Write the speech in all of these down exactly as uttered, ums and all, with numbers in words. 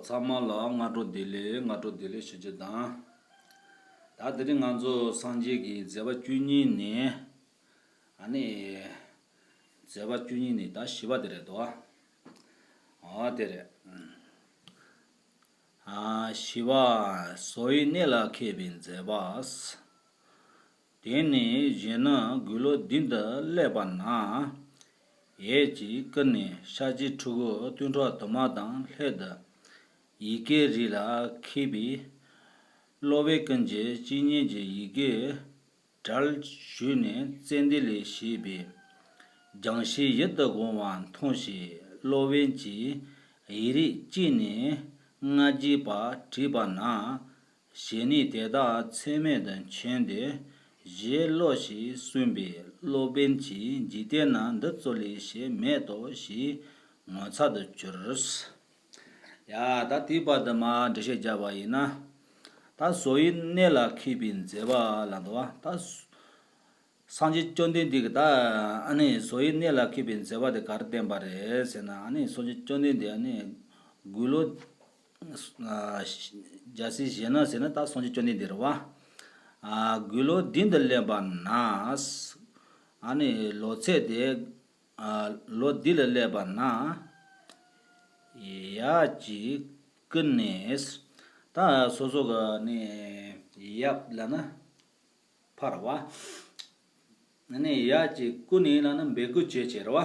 ཚང་མ་ལ་སྔ་དྲོ་བདེ་ལེགས། སྔ་དྲོ་བདེ་ལེགས་ཞུ་རྒྱུ་དང་། ད་དེ་རིང་ང་ཚོ་སངས་རྒྱས་ཀྱི་མཛད་པ་བཅུ་གཉིས་ནས། ཨ་ནི། མཛད་པ་བཅུ་གཉིས་ནས་ད་བཞི་པ་དེ་རེད་དོ། ཨ་དེ་རེད། ཨ་བཞི་པ། བཟོ་ཡི་གནས་ལ་མཁས་པའི་མཛད་པ། དེ་ནས་གཞོན་ནུ་དགུང་ལོ་བདུན་དུ་སླེབས་པ་ན། ཡབ་ཀྱིས་བསྐུལ་ནས་ཤཱཀྱའི་ཕྲུ་གུ་སྟོང་ཕྲག་དུ་མ་དང་སླད་དུ། ཡི་གེའི་རིགས་ལ་མཁས་པའི་སློབ་དཔོན་ཀུན་གྱི་བཤེས་གཉེན་གྱི་ཡི་གེའི་གྲྭར་ཞུགས་ནས་ཙན་དན་ལས་བྱས་པའི་སྦྱང་ཤིང་ཡིད་དུ་འོང་བ་མཐོང་ཞིང་། སློབ་དཔོན་གྱིས་ཡིག་རིགས་བཅད་ནས་སྔགས་རྒྱས་པ་བྲིས་པ་ན། ཞལ་ནས་དེ་དག་ཚད་མེད་དུ་མཁྱེན་ཏེ་ཞལ་སློག་ཅིང་གསུངས་པས། སློབ་དཔོན་གྱིས་འཇིག་རྟེན་ན་འདི་ཙམ་ལས་གཞན་མེད་དོ་ཞེས་ངོ་མཚར་དུ་གྱུར། ཡ་ད་དེའི་བར་དུ་མར་འགྲེལ་བཤད་བརྒྱབ་པ་ཡིན་ན། ད་བཟོ་ཡི་གནས་ལ་མཁས་པའི་མཛད་པ་ལབ་འདུག་བ། ད་སངས་རྒྱས་བཅོམ་ལྡན་འདས་ཀྱིས་ད་ཨ་ནི་བཟོ་ཡི་གནས་ལ་མཁས་པའི་མཛད་པ་དེ་ག་རེ་བསྟན་པ་རེད་ཟེར་ན། ཨ་ནི་སངས་རྒྱས་བཅོམ་ལྡན་འདས་ཨ་ནི་དགུང་ལོ། ཨ་རྒྱལ་སྲས་གཞོན་ནུ་ཟེར་ན་ད་སངས་རྒྱས་བཅོམ་ལྡན་འདས་རེད་བ། ཨ་དགུང་ལོ་བདུན་དུ་སླེབས་པ་ན། ཨ་ནི་ལོ་ཚད་དེ། ཨ་ལོ་བདུན་ལ་སླེབས་པ་ན། ཡབ་ཀྱིས་བསྐུལ་ནས། ད་སོ་སོ་གི་ནི་ཡབ་ལབ་ན་ཕ་རེད་བ། ནི་ཡབ་ཀྱིས་བསྐུལ་ནས་ལབ་ན་འབོད་སྐུལ་བྱས་བྱས་རེད་བ།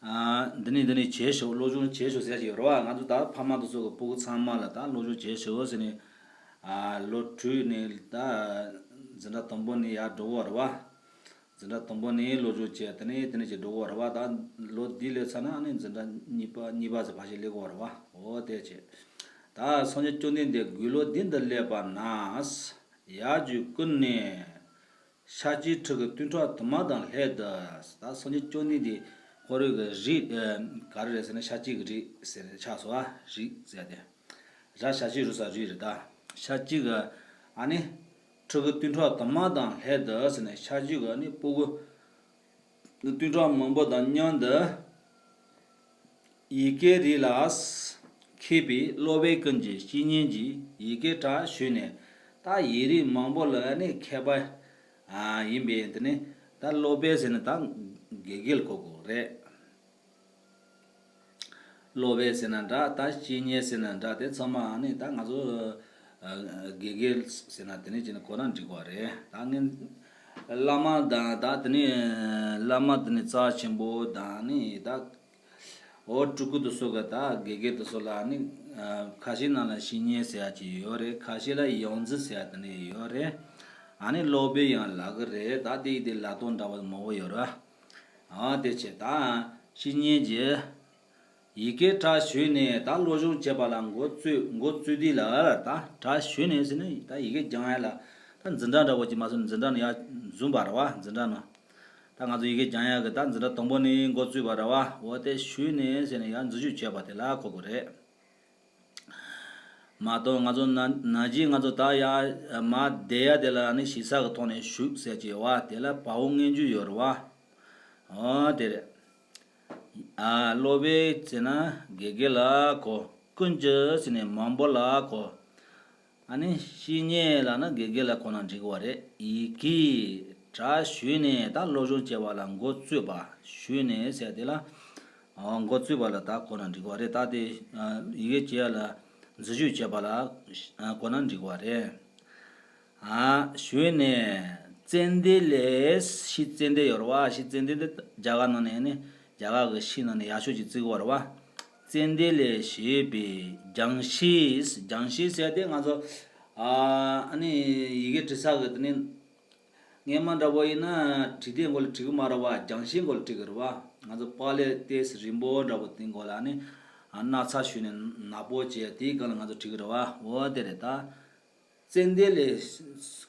ཨ་འདི་ནས་འདི་ནས་བྱེད་ཤོག་སློབ་སྦྱོང་བྱེད་ཤོག་ཟེར་གྱི་ཡོད་རེད་བ། ང་ཚོ་ད་ཕ་མ་དེ་ཚོ་གི་སྤུ་གུ་ཚང་མ་ལ་ད་སློབ་སྦྱོང་བྱེད་ཤོག་ཟེར་ནས། ཨ་ལོ་དྲུག་ནས་ད་འཛིན་གྲྭ་དང་པོ་ནས་ཡར་འགྲོ་གི་ཡོད་རེད་བ། འཛིན་གྲྭ་དང་པོ་ནས་སློབ་སྦྱོང་བྱས། དེ་ནས་དེ་ནས་ཅིག་འགྲོ་གི་ཡོད་རེད་བ། ད་ལོ་བདུན་སླེབས་ཚར་ན་ནི་འཛིན་གྲྭ་གཉིས་པ་གཉིས་པ་ཟེར་ཕལ་ཆེར་སླེབས་ཀྱི་ཡོད་རེད་བ། འོ་དེ་བྱས། ད་སངས་རྒྱས་བཅོམ་ལྡན་འདས་དགུང་ལོ་བདུན་དུ་སླེབས་པ་ན། ཡབ་ཀྱིས་བསྐུལ་ནས། ཤཱཀྱའི་ཕྲུ་གུ་སྟོང་ཕྲག་དུ་མ་དང་སླད་དུ། ད་སངས་རྒྱས་བཅོམ་ལྡན་འདས་ཁོ་རང་གི་རིགས་ག་རེ་རེད་ཟེར་ན། ཤཱཀྱའི་གི་རིགས་ཟེར་ཆགས་སོང་བ། རིགས་ཟེར་ཏེ། ར་ཤཱཀྱའི་རུ་ས་རིགས་རེད་ད། ཤཱཀྱའི་གི་ཨ་ནི་ཕྲུ་གུ་སྟོང་ཕྲག་དུ་མ་དང་སླད་དུ་ཟེར་ནས། ཤཱཀྱའི་གི་ཨ་ནི་སྤུ་གུ་སྟོང་ཕྲག་མང་པོ་དང་མཉམ་དུ། ཡི་གེའི་རིགས་ལ་མཁས་པའི་སློབ་དཔོན་ཀུན་གྱི་བཤེས་གཉེན་གྱི་ཡི་གེའི་གྲྭར་ཞུགས་ནས། ད་ཡིག་རིགས་མང་པོ་ལ་ནི་མཁས་པ་ཡིན་པས། དེ་ནི་ད་སློབ་དཔོན་ཟེར་ན་ད་དགེ་རྒན་ལ་གོ་དགོས་རེད། སློབ་དཔོན་ཟེར་ན་འདྲ། ད་བཤེས་གཉེན་ཟེར་ན་འདྲ། དེ་ཚང་མ་ནི་ད་ང་ཚོ་དགེ་རྒན་ཟེར་ན་དེ་ནི་ཅི་ནི་གོ་ན་འགྲིག་པ་རེད། ད་ངས་བླ་མ་དང་ད་དེ་ནི་བླ་མ་དེ་ནི་རྩ་ཆེན་པོ་དང་ནི་ད། འོ་སྤྲུལ་སྐུ་དེ་ཚོ་གི་ད་དགེ་རྒན་དེ་ཚོ་ལ་ནི་ཨ་ཁ་ཤས་ནང་ལ་བཤེས་གཉེན་ཟེར་ཡ་ཅིག་ཡོད་རེད། ཁ་ཤས་ལ་ཡོངས་འཛིན་ཟེར་ཡ་དེ་ནི་ཡོད་རེད། ཨ་ནི་སློབ་དཔོན་ཡང་ལབ་གི་རེད། ད་དེ་ཡི་དེ་ལབ་སྟངས་འདྲ་བ་མང་པོ་ཡོད་རེད། ཨ་དེ་བྱས་ད་བཤེས་གཉེན་གྱི་ཡི་གེའི་གྲྭར་ཞུགས་ནས་ད་སློབ་སྦྱོང་བྱེད་པ་ལ་འགོ་བཙུགས། འགོ་བཙུགས་དུས་ལ་ད་གྲྭར་ཞུགས་ནས་ཟེར་ནས་ད་ཡི་གེ་སྦྱང་ཡ་ལ་ད་འཛིན་གྲྭ་འདྲ་བོ་ཅིག་མ་སོང་འཛིན་གྲྭ་ནས་ཡར་འཛུལ་བ་རེད་བ། འཛིན་གྲྭ་ནས། ད་ང་ཚོ་ཡི་གེ་སྦྱང་ཡག་གི་ད་འཛིན་གྲྭ་དང་པོ་ནས་འགོ་བཙུགས་པ་རེད་བ། འོ་དེ་ཞུས་ནས་ཟེར་ནས་ཡར་འཛུལ་ཞུགས་བྱས་པ་དེ་ལ་གོ་དགོས་རེད། མ་གཏོགས་ང་ཚོ་ན་ན་གཞོན་ང་ཚོ་ད་ཡར་མར་བསྡད་ཡ་དེ་ལ་ནི་ཞིབ་ཚགས་ཀྱི་ཐོག་ནས་ཞུགས་ཟེར་གྱི་ཡོད་བ། དེ་ལ་དཔའ་བོ་མངོན་གྱུར་ཡོད་རེད་བ། འོ་དེ་རེད། ཨ་སློབ་དཔོན་ཟེར་ན་དགེ་རྒན་ལ་གོ། ཀུན་གྱི་ཟེར་ནས་མང་པོ་ལ་གོ། ཨ་ནི་བཤེས་གཉེན་ལབ་ན་དགེ་རྒན་ལ་གོ་ན་འགྲིག་གི་བ་རེད། ཡི་གེའི་གྲྭར་ཞུགས་ནས་ད་སློབ་སྦྱོང་བྱེད་པ་ལ་འགོ་བཙུགས་པ། ཞུགས་ནས་ཟེར་དེ་ལ་ཨ་འགོ་བཙུགས་པ་ལ་ད་གོ་ན་འགྲིག་གི་བ་རེད། ད་དེ་ཨ་ཡི་གེ་བྱེད་ཡ་ལ་འཛུལ་ཞུགས་བྱེད་པ་ལ་ཨ་གོ་ན་འགྲིག་གི་བ་རེད། ཨ་ཞུགས་ནས་ཙན་དན་ལས། ཤིང་ཙན་དན་ཡོད་རེད་བ། ཤིང་ཙན་དན་དེ་རྒྱ་གར་ནང་ནས་ནི་རྒྱ་གར་གི་ཤིང་ནང་ནས་ཡག་ཤོས་ཅིག་བརྩི་གི་ཡོད་རེད་བ། ཙན་དན་ལས་བྱས་པའི་སྦྱང་ཤིང་། སྦྱང་ཤིང་ཟེར་དེ་ང་ཚོ་ཨ་ཨ་ནི་ཡི་གེ་འབྲི་ས་གི་དེ་ནི་སྔས་མ་འདྲ་པོ་ཡིན་ན་བྲིས་དེབ་མགོ་ལ་བྲིས་གི་མ་རེད་བ། སྦྱང་ཤིང་མགོ་ལ་བྲིས་གི་རེད་བ། ང་ཚོ་པགས་ལེབ་ཏོག་ཙམ་རིང་པོ་འདྲ་པོ་དེ་མགོ་ལ་ནི་ཨ་སྣག་ཚ་བྱུགས་ནས་ནག་པོ་བྱས་དེའི་སྒང་ལ་ང་ཚོ་བྲིས་གི་རེད་བ། འོ་དེ་རེད་ད། ཙན་དན་ལས།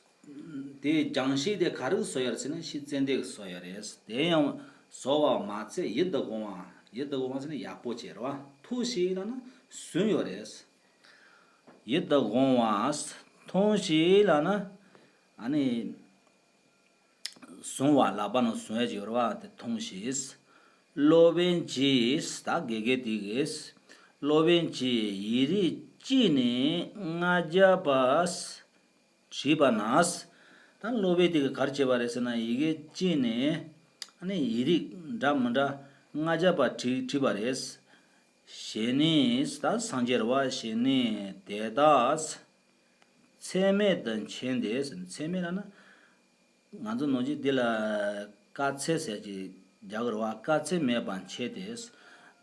དེའི་སྦྱང་ཤིང་དེ་ག་རེ་གི་བཟོ་ཡ་རེད་ཟེར་ན་ཤིང་ཙན་དན་གི་བཟོ་ཡ་རེད། དེ་ཡང་བཟོ་བ་མ་ཚད་ཡིད་དུ་འོང་བ། ཡིད་དུ་འོང་བ་ཟེར་ན་ཡག་པོ་བྱས་རེད་བ། མཐོང་ཞིང་ལབ་ན་བཟུང་ཡོད་རེད། ཡིད་དུ་འོང་བ། མཐོང་ཞིང་ལབ་ན་ཨ་ནི། བཟུང་བ། ལག་པ་ནང་བཟུང་ཡ་ཅིག་ཡོད་རེད་བ། དེ་མཐོང་ཞིང་། སློབ་དཔོན་གྱིས། ད་དགེ་རྒན་དེ་གིས་ སློབ་དཔོན་གྱིས་ཡིག་རིགས་གཅིག་ནས་ལྔ་བརྒྱ་པ་བྲིས་པ་ན། ད་སློབ་དཔོན་དེ་གིས་ག་རེ་བྱས་པ་རེད་ཟེར་ན། ཡི་གེ་གཅིག་ནས་ཨ་ནི་ཡིག་རིགས་འདྲ་མི་འདྲ་ལྔ་བརྒྱ་པ་བྲིས་བྲིས་པ་རེད། ཞེས་ནས། ད་སངས་རྒྱས་རེད་བ། ཞེས་ནས་དེ་དག་ཚད་མེད་དུ་མཁྱེན་ཏེ། ཚད་མེད་ལབ་ན། ང་ཚོ་ནང་བཞིན་འདི་ལ་དཀའ་ཚེགས་ཟེར་གྱི་རྒྱག་གི་རེད་བ། དཀའ་ཚེགས་མེད་པར་མཁྱེན་ཏེ།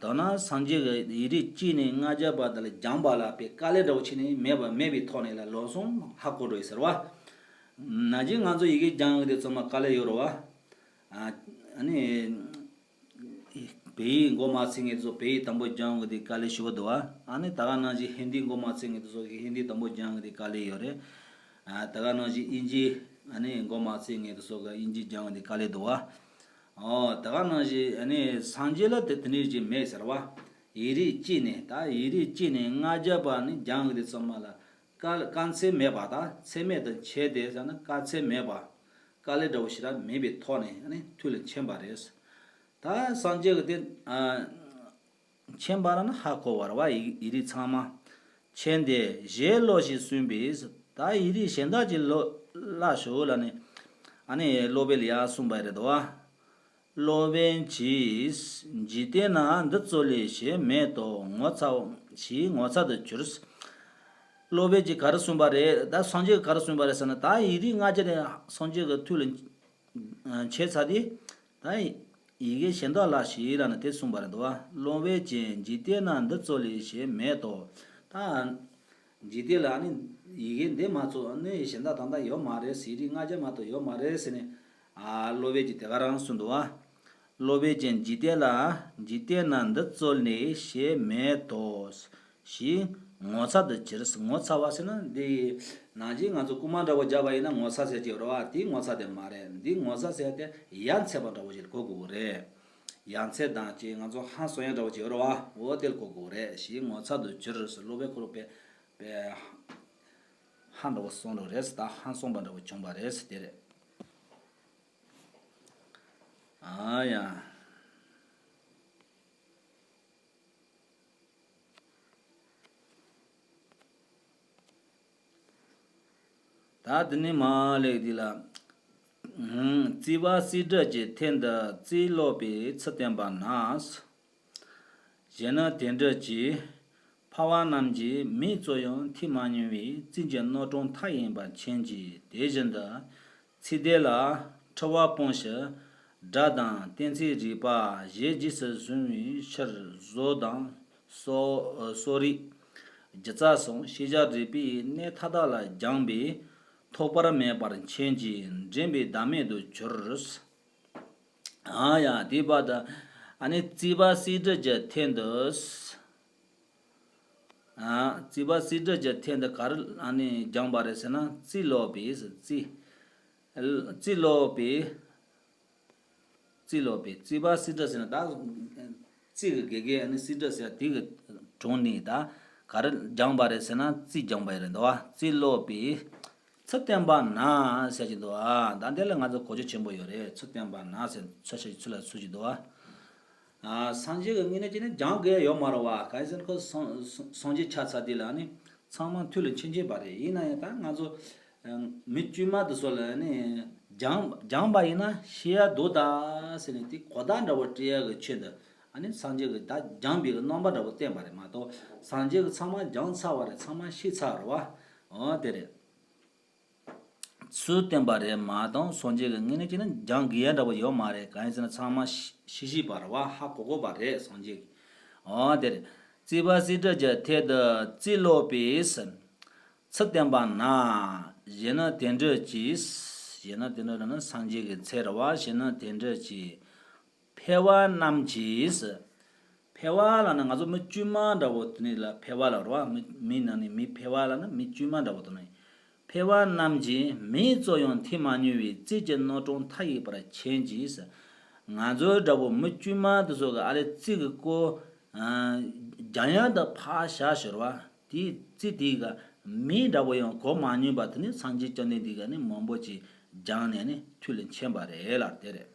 མདོར་ན་སངས་རྒྱས་ཀྱིས་ཡིག་རིགས་གཅིག་ནས་ལྔ་བརྒྱ་བར་དུ་ལ་སྦྱངས་པ་ལ་དཔེ་དཀའ་ལས་འདྲ་བོ་བྱས་ནས་མེད་པ་མེད་པའི་ཐོག་ནས་ལ་ལམ་སང་ཧ་གོ་འགྲོ་ཡི་ཟེར་བ། ནང་བཞིན་ང་ཚོ་ཡི་གེ་སྦྱང་གི་དེ་ཚང་མ་དཀའ་ལས་ཡོད་རེད་བ། ཨ་ནི། བོད་ཡིག་མགོ་མ་ཚོས་མཁན་དེ་ཚོ་བོད་ཡིག་དང་པོ་སྦྱང་དགོས་དེ་དཀའ་ལས་ཞེ་པོ་འདུག་བ། ཨ་ནི་ད་ག་ནང་བཞིན་ཧིན་དི་མགོ་མ་ཚོས་མཁན་དེ་ཚོ་གིས་ཧིན་དི་དང་པོ་སྦྱང་དགོས་དེ་དཀའ་ལས་ཡོད་རེད། ཨ་ད་ག་ནང་བཞིན་དབྱིན་ཇི། ཨ་ནི་མགོ་མ་ཚོས་མཁན་དེ་ཚོ་གིས་དབྱིན་ཇི་སྦྱང་དགོས་དེ་དཀའ་ལས་འདུག་བ། ཨོ་ད་ག་ནང་བཞིན་ཨ་ནི་སངས་རྒྱས་ལ་དེ་དེ་འདྲ་ཅིག་མེད་ཟེར་བ། ཡིག་རིགས་གཅིག་ནས། ད་ཡིག་རིགས་གཅིག་ནས་ལྔ་བརྒྱ་བར་ནས་སྦྱང་དགོས་དེ་ཚང་མ་ལ། དཀའ་དཀའ་ཚེགས་མེད་པ་དང་། ཚད་མེད་དུ་མཁྱེན་ཏེ་ཟེར་ན། དཀའ་ཚེགས་མེད་པ། དཀའ་ལས་འདྲ་བོ་ཞེ་དྲག་མེད་པའི་ཐོག་ནས་ཨ་ནི་ཐུགས་ལ་མཁྱེན་པ་རེད། ད་སངས་རྒྱས་ཀྱིས་དེ་ཨ་མཁྱེན་པ་ལ་ནི་ཧ་གོ་བ་རེད་བ། ཡིག་ཡིག་རིགས་ཚང་མ་མཁྱེན་ཏེ། ཞེས་སློབ་ཅིང་གསུངས་པས། ད་ཡིག་རིགས་གཞན་དག་ཅིག་སློབ་སློབ་ཤོག་ལབ་ནས་ཨ་ནི་སློབ་དཔོན་ལ་ཡར་གསུངས་པ་རེད་དོ། སློབ་དཔོན་གྱིས། འཇིག་རྟེན་ན་འདི་ཙམ་ལས་གཞན་མེད་དོ། ངོ་ཚ་བ། ཞེས་ངོ་ཚ་དུ་གྱུར། སློབ་དཔོན་གྱིས་ག་རེ་གསུངས་པ་རེད། ད་སངས་རྒྱས་ཀྱིས་ག་རེ་གསུངས་པ་རེད་ཟེར་ན། ད་ཡིག་རིགས་ལྔ་བརྒྱ་དེ་སངས་རྒྱས་ཀྱི་ཐུགས་ལ་མཁྱེན་ཚར་དུས། ད་ཡི་གེ་གཞན་དག་ལ་ཞེས་ལབ་ནས་དེ་གསུངས་པ་རེད་དོ། སློབ་དཔོན་གྱིས། འཇིག་རྟེན་ན་འདི་ཙམ་ལས་གཞན་མེད་དོ། ད་འཇིག་རྟེན་ལ་ནི་ཡི་གེ་འདི་མ་གཏོགས་ནི་གཞན་དག་ད་ལྟ་ཡོད་མ་རེད། ཡིག་རིགས་ལྔ་བརྒྱ་མ་གཏོགས་ཡོད་མ་རེད་ཟེར་ནས། ཨ་སློབ་དཔོན་གྱིས་དེ་ག་རང་གསུངས་འདུག་བ། སློབ་དཔོན་གྱིས། འཇིག་རྟེན་ལ། འཇིག་རྟེན་ན་འདི་ཙམ་ལས་གཞན་མེད་དོ། ཞེས་ངོ་ཚ་དུ་གྱུར། ངོ་ཚ་བ་ཟེར་ན་འདི་ནང་བཞིན་ང་ཚོ་རྐུན་མ་འདྲ་བོ་བརྒྱབ་པ་ཡིན་ན་ངོ་ཚ་ཟེར་གྱི་ཡོད་རེད་བ། དེའི་ངོ་ཚ་དེ་མ་རེད། འདི་ངོ་ཚ་ཟེར་དེ་ཡ་མཚན་པ་འདྲ་བོ་ཞིག་གོ་དགོས་རེད། ཡ་མཚན་དང་ཅིག་ང་ཚོ་ཧང་སང་ཡ་འདྲ་བོ་ཅིག་ཡོད་རེད་བ། འོ་དེ་ལ་གོ་དགོས་རེད། ཞེས་ངོ་ཚ་དུ་གྱུར་ཟེར། སློབ་དཔོན་ཁོ་རང་དཔེ་དཔེ་ཧང་འདྲ་བོ་སོང་འགྲོ་རེད། ད་ཧང་སངས་པ་འདྲ་བོ་བྱུང་བ་རེད། དེ་རེད། ཨ་ཡ། ད་དེ་ནས་མར་ལེགས་འདི་ལ། ཨུམ། རྩིས་པ་སྲིད་སྒྲུབ་ཀྱི་ཐད་དུ་རྩིས་སློབ་པའི་ཚུལ་བསྟན་པ་ན། གཞོན་ནུ་དོན་གྲུབ་ཀྱིས། ཕལ་པ་རྣམས་ཀྱིས་མིང་ཙམ་ཡང་ཐོས་མ་མྱོང་བའི་རྩིས་ཀྱི་རྣམ་གྲངས་མཐའ་ཡས་པ་མཁྱེན་གྱིས། དེ་བཞིན་དུ། ཚིག་དོན་ལ་འཁྲུལ་བ་སྤོང་ཕྱིར། སྒྲ་དང་གཏན་ཚིགས་རིག་པ་ཞེས་རྗེས་སུ་བཟུང་བའི་ཕྱིར། བཟོ་དང་གསོ་གསོ་རིག་སྒྱུ་རྩལ་སོགས་ཤེས་བྱ་རིག་པའི་གནས་མཐའ་དག་ལ་སྦྱངས་པས་ཐོགས་པ་མེད་པར་མཁྱེན་གྱིས། འདྲེན་པའི་བདག་མེད་དུ་གྱུར། ཨ་ཡ། དེའི་བར་དུ་ཨ་ནི་རྩིས་པ་སྲིད་སྒྲུབ་ཀྱི་ཐད་དུ། ཨ། རྩིས་པ་སྲིད་སྒྲུབ་ཀྱི་ཐད་དུ་ག་རེ་ཨ་ནི་སྦྱངས་པ་རེད་ཟེར་ན། རྩིས་སློབ་པའི་རྩིས། རྩིས་སློབ་པའི། རྩིས་སློབ་པའི། རྩིས་པ་སྲིད་སྒྲུབ་ཟེར་ན་ད། རྩིས་ཀྱི་དགེ་རྒན་ཨ་ནི་སྲིད་སྒྲུབ་ཟེར་དེ་གི་དྲུང་ནས་ད་ག་རེ་སྦྱངས་པ་རེད་ཟེར་ན། རྩིས་སྦྱངས་པ་རེད་འདུག་བ། རྩིས་སློབ་པའི་ཚུལ་བསྟན་པ་ན་ཟེར་གྱི་འདུག་བ། ད་འདི་ལ་ང་ཚོ་གོ་རྒྱུ་ཆེན་པོ་ཡོད་རེད། ཚུལ་བསྟན་པ་ན་ཟེར། ཚུལ་བཤད་ཚུལ་ལ་ཚུལ་གྱི་འདུག་བ། ཨ། སངས་རྒྱས་ཀྱི་སྔོན་ནས་ཅི་ནས་སྦྱང་དགོས་ཡོད་མ་རེད་བ། གང་ཡིན་ཟེར་ན་ཁོ་སངས་སངས་རྒྱས་ཆགས་ཚར་དུས་ལ་ནི་ཚང་མ་ཐུགས་ལ་མཁྱེན་མཁྱེན་པ་རེད། ཡིན་ན་ཡང་ད་ང་ཚོ་མི་དཀྱུས་མ་དེ་ཚོ་ལ་ནི་སྦྱང་སྦྱངས་པ་ཡིན་ན་ཤེས་ཡ་འདུག་ད་ཟེར་ནས། དེ་གོ་བརྡ་འདྲ་བོ་སྤྲད་ཡ་གི་ཆེད་དུ་ཨ་ནི་སངས་རྒྱས་ཀྱིས་ད་སྦྱངས་པའི་རྣམ་པ་འདྲ་བོ་བསྟན་པ་རེད་མ་གཏོགས། སངས་རྒྱས་ཀྱིས་ཚང་མ་སྦྱངས་ཚར་བ་རེད། ཚང་མ་ཤེས་ཚར་བ་རེད་བ། འོ་དེ་རེད། ཚུལ་བསྟན་པ་རེད་མ་གཏོགས། སངས་རྒྱས་ཀྱི་སྔོན་ནས་ཅི་ནས་སྦྱང་དགོས་ཡ་འདྲ་བོ་ཡོད་མ་རེད། གང་ཡིན་ཟེར་ན་ཚང་མ་ཤེས་ཤེས་པ་རེད་བ། ཧ་གོ་གོ་བ་རེད་སངས་རྒྱས་ཀྱིས། འོ་དེ་རེད། རྩིས་པ་སྲིད་སྒྲུབ་ཀྱི་ཐད་དུ་རྩིས་སློབ་པའི་ཚུལ་བསྟན་པ་ན། གཞོན་ནུ་དོན་གྲུབ་ཀྱིས། གཞོན་ནུ་དོན་གྲུབ་ལབ་ན་སངས་རྒྱས་ཀྱི་མཚན་རེད་བ། གཞོན་ནུ་དོན་གྲུབ་ཀྱིས། ཕལ་པ་རྣམས་ཀྱིས། ཕལ་པ་ལབ་ན་ང་ཚོ་མི་དཀྱུས་མ་འདྲ་བོ་དེ་ནི་ལ་ཕལ་པ་ལབ་རེད་བ། མི་མི་ནང་ནས་མི་ཕལ་པ་ལབ་ན་མི་དཀྱུས་མ་འདྲ་བོ་དེ་ནི། ཕལ་པ་རྣམས་ཀྱིས་མིང་ཙམ་ཡང་ཐོས་མ་མྱོང་བའི་རྩིས་ཀྱི་རྣམ་གྲངས་མཐའ་ཡས་པར་མཁྱེན་གྱིས། ང་ཚོ་འདྲ་བོ་མི་དཀྱུས་མ་དེ་ཚོ་གིས་ཨ་ལས་རྩིས་ཀྱི་སྐོར་སྦྱང་ཡག་དེ་ཕར་བཞག་ཟེར་བ། དེའི་རྩིས་དེ་གི་མིང་འདྲ་བོ་ཡང་གོ་མ་མྱོང་བ་དེ་ནི་སངས་རྒྱས་བཅོམ་ལྡན་འདས་ཀྱིས་ནི་མང་པོ་ཅིག་སྦྱངས་ནས་ནི་ཐུགས་ལ་མཁྱེན་པ་རེད་ལབ་དེ་རེད།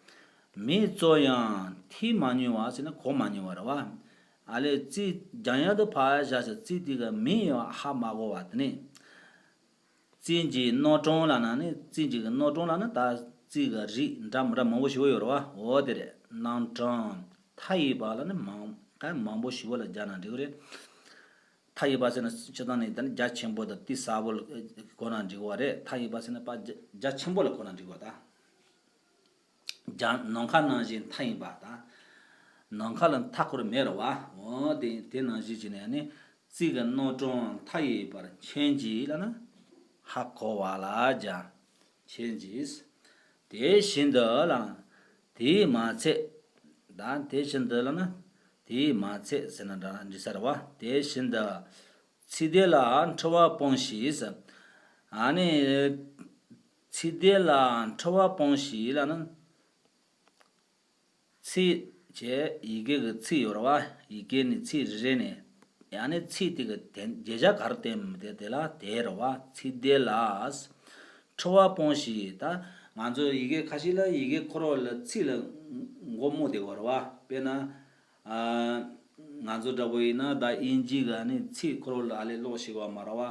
མིང་ཙམ་ཡང་ཐོས་མ་མྱོང་བ་ཟེར་ན་གོ་མ་མྱོང་བ་རེད་བ། ཨ་ལས་རྩིས་སྦྱང་ཡག་ཏུ་ཕར་བཞག་ཞིག་རྩིས་དེ་གི་མིང་ཡང་ཧ་མ་གོ་བ་དེ་ནས། རྩིས་འཇིག་རྣོ་གྲང་ལབ་ན་ནི་རྩིས་འཇིག་གི་རྣོ་གྲང་ལབ་ན་ད་རྩིས་གི་རིགས་འདྲ་མི་འདྲ་མང་པོ་ཞིག་ཡོད་རེད་བ། འོ་དེ་རེད། རྣམ་གྲངས་མཐའ་ཡས་པ་ལབ་ན་མང་ག་མང་པོ་ཞིག་ལ་སྦྱར་ན་འགྲིག་གི་རེད། མཐའ་ཡས་པ་ཟེར་ན་སྤྱིར་བཏང་ནས་ད་ནི་རྒྱ་ཆེན་པོ་དང་དེ་ས་བོ་ལ་གོ་ན་འགྲིག་པ་རེད། མཐའ་ཡས་པ་ཟེར་ན་པ་རྒྱ་རྒྱ་ཆེན་པོ་ལ་གོ་ན་འགྲིག་པ་ད། རྒྱ་ནམ་མཁའ་ནང་བཞིན་མཐའ་ཡས་པ་ད། ནམ་མཁའ་ལ་མཐའ་འཁོར་མེད་རེད་བ། འོ་དེ་དེ་ནང་བཞིན་བྱས་ནས་ནི་རྩིས་ཀྱི་རྣམ་གྲངས་མཐའ་ཡས་པར་མཁྱེན་ཅིང་ལབ་ན་ཧ་གོ་བ་ལ་སྦྱར། མཁྱེན་ཅིང་། དེ་བཞིན་དུ་ལབ་ན་དེས་མ་ཚད། ད་དེ་བཞིན་དུ་ལབ་ན་དེས་མ་ཚད་ཟེར་ན་འདྲ་འདྲི་ས་རེད་བ། དེ་བཞིན་དུ། ཚིག་དེ་ལ་འཁྲུལ་བ་སྤོངས་ཤིག་ཨ་ནི། ཚིག་དེ་ལ་འཁྲུལ་བ་སྤོངས་ཤིག་ལབ་ན། ཚིག་བྱས་ཡི་གེ་གི་ཚིག་ཡོད་རེད་བ། ཡི་གེ་ནི་ཚིག་རེ་རེ་ནས། ཡང་ནི་ཚིག་དེ་གི་དེ་བརྗོད་བྱ་ག་རེ་བསྟན་མི་དེ་དེ་ལ་དེ་རེད་བ། ཚིག་དེ་ལ་འཁྲུལ་བ་སྤོངས་ཤིག་ད་ང་ཚོ་ཡི་གེ་ཁ་ཤས་ལ་ཡི་གེ་ཁོ་རང་ལ་ཚིག་ལ་མགོ་རྨོངས་བསྡད་ཡོད་རེད་བ། དཔེར་ན། ཨ། ང་ཚོ་འདྲ་པོ་ཡིན་ན་ད་དབྱིན་ཇི་ག་ནི་ཚིག་ཁོ་རང་ལ་ཨ་ལས་ཀློག་ཤེས་པ་མ་རེད་བ།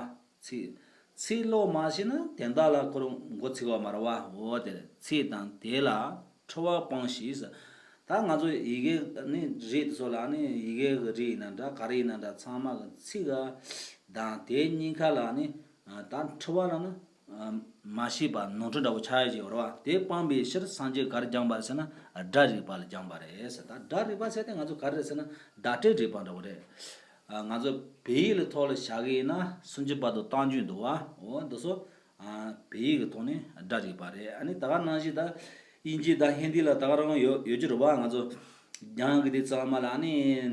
ཚིག་ཚིག་ཀློག་མ་ཤེས་ན་དོན་དག་ལ་ཁོ་རང་མགོ་ཚོད་པ་མ་རེད་བ། འོ་དེ་རེད། ཚིག་དང་དེ་ལ་འཁྲུལ་བ་སྤོངས་ཤིག་ད་ང་ཚོ་ཡི་གེ་ནི་རིགས་དེ་ཚོ་ལ་ནི་ཡི་གེ་གི་རིགས་ཡིན་ན་འདྲ་ག་རེ་ཡིན་ན་འདྲ་ཚང་མ་གི་ཚིག་ག་དང་དེ་གཉིས་ཀ་ལ་ནི་ད་འཁྲུལ་བ་ལ་ནི། མ་ཤེས་པ་ནོར་འཁྲུལ་འདྲ་བོ་ཆགས་ཡོད་ཅེས་པ་རེད་བ། དེ་སྤངས་པའི་ཕྱིར་སངས་རྒྱས་ག་རེ་སྦྱངས་པ་རེད་ཟེར་ན་སྒྲ་རིག་པ་ལ་སྦྱངས་པ་རེད་ཟེར། ད་སྒྲ་རིག་པ་ཟེར་དེ་ང་ཚོ་ག་རེ་རེད་ཟེར་ན་བརྡ་སྤྲོད་རིག་པ་འདྲ་བོ་རེད། ང་ཚོ་བོད་ཡིག་ལ་ཐོག་ལ་བཞག་གི་ཡིན་ན་སུམ་ཅུ་པ་དང་རྟགས་འཇུག་འདུག་བ། འོ་འདི་ཚོ་བོད་ཡིག་གི་ཐོག་ནས་སྒྲ་རིག་པ་རེད། ཨ་ནི་ད་ག་ནང་བཞིན་ད་དབྱིན་ཇི་དང་ཧིན་དི་ལ་ད་ག་རང་ཡོད་ཡོད་ཀྱི་རེད་བ། ང་ཚོ་སྦྱང་གི་དེ་ཚང་མ་ལ་ཨ་ནི་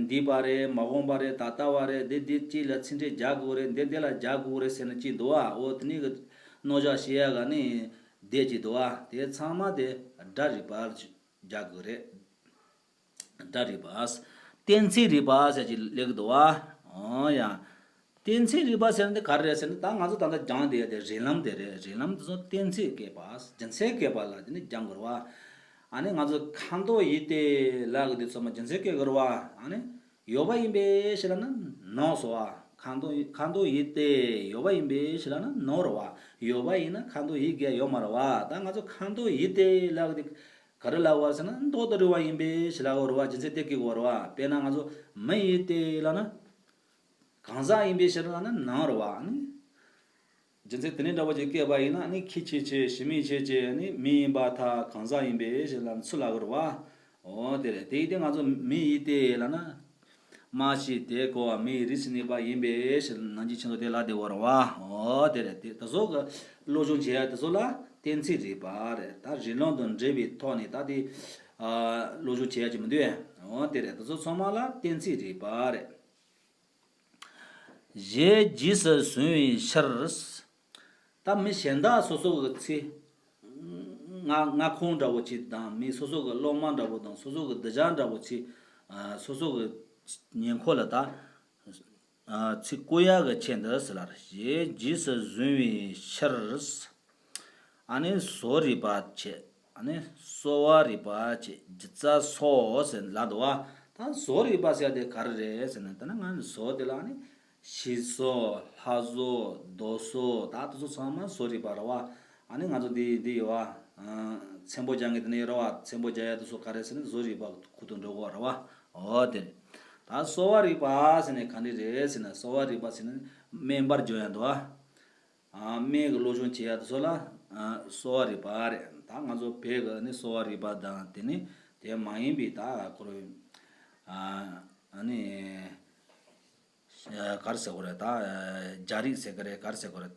འདི་པ་རེད། མ་འོངས་པ་རེད། ད་ལྟ་བ་རེད། འདི་འདི་གཅིག་ལ་ཚིག་ཕྲད་རྒྱག་དགོས་རེད། འདི་འདི་ལ་རྒྱག་དགོས་རེད་ཟེར་ན་གཅིག་འདུག་བ། འོ་དེ་ནི་གི་རྣོ་ལྕག་ཤེས་ཡག་ག་ནི་བསྡད་ཀྱི་འདུག་བ། དེ་ཚང་མ་དེ་སྒྲ་རིག་པར་རྒྱག་དགོས་རེད། སྒྲ་རིག་པ། གཏན་ཚིགས་རིག་པ་ཟེར་གྱི་སླེབས་ཀྱི་འདུག་བ། འོ་ཡ། གཏན་ཚིགས་རིག་པ་ཟེར་ན་དེ་ག་རེ་རེད་ཟེར་ན་ད་ང་ཚོ་ད་ལྟ་སྦྱངས་བསྡད་ཡ་དེ་རིགས་ལམ་དེ་རེད། རིགས་ལམ་དེ་ཚོ་གཏན་ཚིགས་སྐྱེས་པ་རྒྱུ་མཚན་སྐྱེས་པ་ལ་དེ་ནི་སྦྱང་དགོས་རེད་བ། ཨ་ནི་ང་ཚོ་ཁ་མདོག་ཡིན་ཏེ་ལབ་གི་དེ་ཚོ་མ་རྒྱུ་མཚན་སྐྱེ་དགོས་རེད་བ། ཨ་ནི་ཡོད་པ་ཡིན་པའི་ཕྱིར་ལབ་ན་ནོར་སོང་བ། ཁ་མདོག་ཁ་མདོག་ཡིན་ཏེ་ཡོད་པ་ཡིན་པའི་ཕྱིར་ལབ་ན་ནོར་རེད་བ། ཡོད་པ་ཡིན་ན་ཁ་མདོག་ཡིན་དགོས་ཡོད་མ་རེད་བ། ད་ང་ཚོ་ཁ་མདོག་ཡིན་ཏེ་ལབ་གི་དེ་ག་རེ་ལབ་དགོས་རེད་ཟེར་ན་མདོག་དང་རུས་པ་ཡིན་པའི་ཕྱིར་ལབ་དགོས་རེད་བ། རྒྱུ་མཚན་དེ་སྐྱེ་དགོས་རེད་བ། དཔེར་ན་ང་ཚོ་མི་ཡིན་ཏེ་ལབ་ན། གང་ཟག་ཡིན་པའི་ཕྱིར་ལབ་ན་ནོར་བ་ནི། རྒྱུ་མཚན་དེ་ནི་འདྲ་བོ་ཅིག་སྐྱེས་པ་ཡིན་ན་ནི་ཁྱི་ཆོས་ཅན། ཞི་མི་ཆོས་ཅན། ནི་མི་ཡིན་པར་ཐལ། གང་ཟག་ཡིན་པའི་ཕྱིར་ལབ་ན་ཚུར་ལབ་དགོས་རེད་བ། འོ་དེ་རེད། དེ་ཡིན་ཏེ་ང་ཚོ་མི་ཡིན་ཏེ་ལབ་ན། སྨྲ་ཤེས་དེ་གོ་བ་མིའི་རིགས་སུ་གནས་པ་ཡིན་པའི་ཕྱིར་ནང་བཞིན་ཆེན་པོ་དེ་ལབ་བསྡད་ཡོད་རེད་བ། འོ་དེ་རེད། དེ་དེ་ཚོ་གི་སློབ་སྦྱོང་བྱེད་ཡ་དེ་ཚོ་ལ་གཏན་ཚིགས་རིག་པ་རེད། ད་རིགས་ལམ་དང་འབྲེལ་བའི་ཐོག་ནས་ད་དེ་སློབ་སྦྱོང་བྱེད་ཡ་ཅིག་མི་འདུག་ཨེ། འོ་དེ་རེད། དེ་ཚོ་ཚང་མ་ལ་གཏན་ཚིགས་རིག་པ་རེད། གཞན་རྗེས་སུ་བཟུང་བའི་ཕྱིར། ད་མི་གཞན་དག་སོ་སོ་གི་ཚེ། མངའ་མངའ་ཁོངས་འདྲ་བོ་ཅིག་དང་མི་སོ་སོ་གི་སློབ་མ་འདྲ་བོ་དང་སོ་སོ་གི་གདུལ་བྱ་འདྲ་བོ་ཅིག་ཨ། སོ་སོ་གི་ཉེ་འཁོར་ལ་ད། ཨ། ཚིག་བཀོལ་ཡག་གི་ཆེད་དུ་ཟེར་ལ། གཞན་རྗེས་སུ་བཟུང་བའི་ཕྱིར། ཨ་ནི་བཟོ་རིག་པ་བྱས། ཨ་ནི་གསོ་བ་རིག་པ་བྱས། སྒྱུ་རྩལ་སོགས་ཟེར་ལབ་འདུག་བ། ད་བཟོ་རིག་པ་ཟེར་དེ་ག་རེ་རེད་ཟེར་ན། ད་ནི་ང་བཟོ་དེ་ལ་ནི་ཤིང་བཟོ། ལྷ་བཟོ། རྡོ་བཟོ། ད་དེ་ཚོ་ཚང་མ་བཟོ་རིག་པ་རེད་བ། ཨ་ནི་ང་ཚོ་འདི་འདི་ཡོད་བ། ཨ། ཚེམ་པོ་སྦྱང་མཁན་དེ་ནི་ཡོད་རེད་བ། ཚེམ་པོ་སྦྱང་ཡ་དེ་ཚོ་ག་རེ་ཟེར་ན་བཟོ་རིག་པ་ཁུལ་དུ་འགྲོ་གི་ཡོད་རེད་བ། འོ་དེ་རེད། ད་གསོ་བ་རིག་པ་ཟེར་ནས་ག་འདྲ་རེད་ཟེར་ན། གསོ་བ་རིག་པ་ཟེར་ན་སྨན་པར་སྦྱོང་ཡ་འདུག་བ། ཨ། སྨན་གྱི་སློབ་སྦྱོང་བྱེད་ཡ་དེ་ཚོ་ལ། ཨ། གསོ་བ་རིག་པ་རེད། ད་ང་ཚོ་བོད་ཀྱི་ནི་གསོ་བ་རིག་པ་དང་དེ་ནི་དེ་མ་ཡིན་པའི་ད་ཁོ་རང་། ཨ། ཨ་ནི། ཨ། ག་རེ་ཟེར་དགོས་རེད། ད། ཨ། རྒྱ་རིགས་ཟེར་གི་རེད། ག་རེ་ཟེར་དགོས་རེད།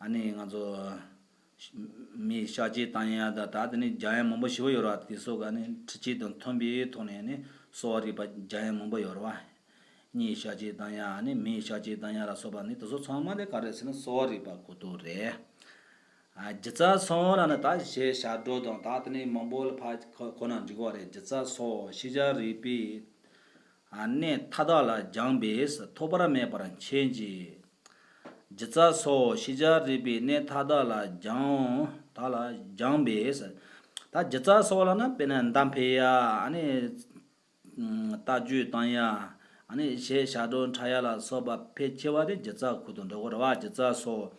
ཨ་ནི་ང་ཚོ་མིའི་གཤག་བཅོས་བཏང་ཡ་ད་ད་དེ་ནི་སྦྱང་ཡ་མང་པོ་ཞེ་པོ་ཡོད་རེད་བ། དེ་སོགས་ཀྱི་ནི་འཕྲུལ་ཆས་དང་མཐུན་པའི་ཐོག་ནས་ནི་གསོ་བ་རིག་པ་སྦྱང་ཡ་མང་པོ་ཡོད་རེད་བ། མིའི་གཤག་བཅོས་བཏང་ཡ། ཨ་ནི་མིའི་གཤག་བཅོས་བཏང་ཡ་ལ་སོགས་པ་ནི་དེ་ཚོ་ཚང་མ་དེ་ག་རེ་ཟེར་ན་གསོ་བ་རིག་པ་གོ་རྟོགས་རེད། ཨ། སྒྱུ་རྩལ་སོགས་ལ་ནི་ད་གཞས་ཞབས་བྲོ་དང་ད་དེ་ནི་མང་པོ་ལ་ཕར་གོ་གོ་ན་འགྲིག་གི་རེད། སྒྱུ་རྩལ་སོགས་ཤེས་བྱ་རིག་པའི། ཨ། གནས་མཐའ་དག་ལ་སྦྱངས་པས་ཐོགས་པ་མེད་པར་མཁྱེན་ཅིང་། སྒྱུ་རྩལ་སོགས་ཤེས་བྱ་རིག་པའི་གནས་མཐའ་དག་ལ་སྦྱངས། དག་ལ་སྦྱངས་པས། ད་སྒྱུ་རྩལ་སོགས་ལབ་ན་དཔེར་ན་མདའ་འཕེན་ཡ། ཨ་ནི་རྟ་རྒྱུག་བཏང་ཡ། ཨ་ནི་གཞས་ཞབས་བྲོ་འཁྲབ་ཡ་ལ་སོགས་པ་ཕལ་ཆེ་བ་དེ་སྒྱུ་རྩལ་ཁུལ་དུ་འགྲོ་གི་རེད་བ། སྒྱུ་རྩལ་སོགས།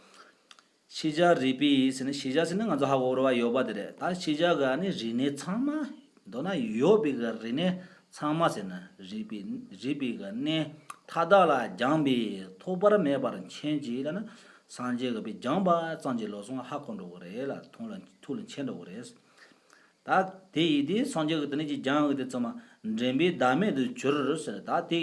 ཤེས་བྱ་རིག་པའི་ཟེར་ནས། ཤེས་བྱ་ཟེར་ན་ང་ཚོ་ཧ་གོ་རེད་བ། ཡོད་པ་དེ་རེད། ད་ཤེས་བྱ་གི་ཨ་ནི་རིག་གནས་ཚང་མ། མདོར་ན་ཡོད་པའི་གི་རིག་གནས་ཚང་མ་ཟེར་ན། རིག་པའི་རིག་པའི་གི་གནས་མཐའ་དག་ལ་སྦྱངས་པས་ཐོགས་པ་མེད་པར་མཁྱེན་ཅིང་ལབ་ན། སངས་རྒྱས་ཀྱིས་སྦྱངས་པ་ཙམ་གྱིས་ལམ་སང་ཧ་གོ་འགྲོ་གི་རེད་ལ། ཐུགས་ལ་ཐུགས་ལ་མཁྱེན་འགྲོ་གི་རེད། ད་དེ་ཡིན་དུས་སངས་རྒྱས་ཀྱིས་དེ་ནས་ཅིག་སྦྱངས་ཡོད་དེ་ཚང་མ་འདྲེན་པའི་བདག་མེད་དུ་གྱུར་ཟེར། ད་དེ་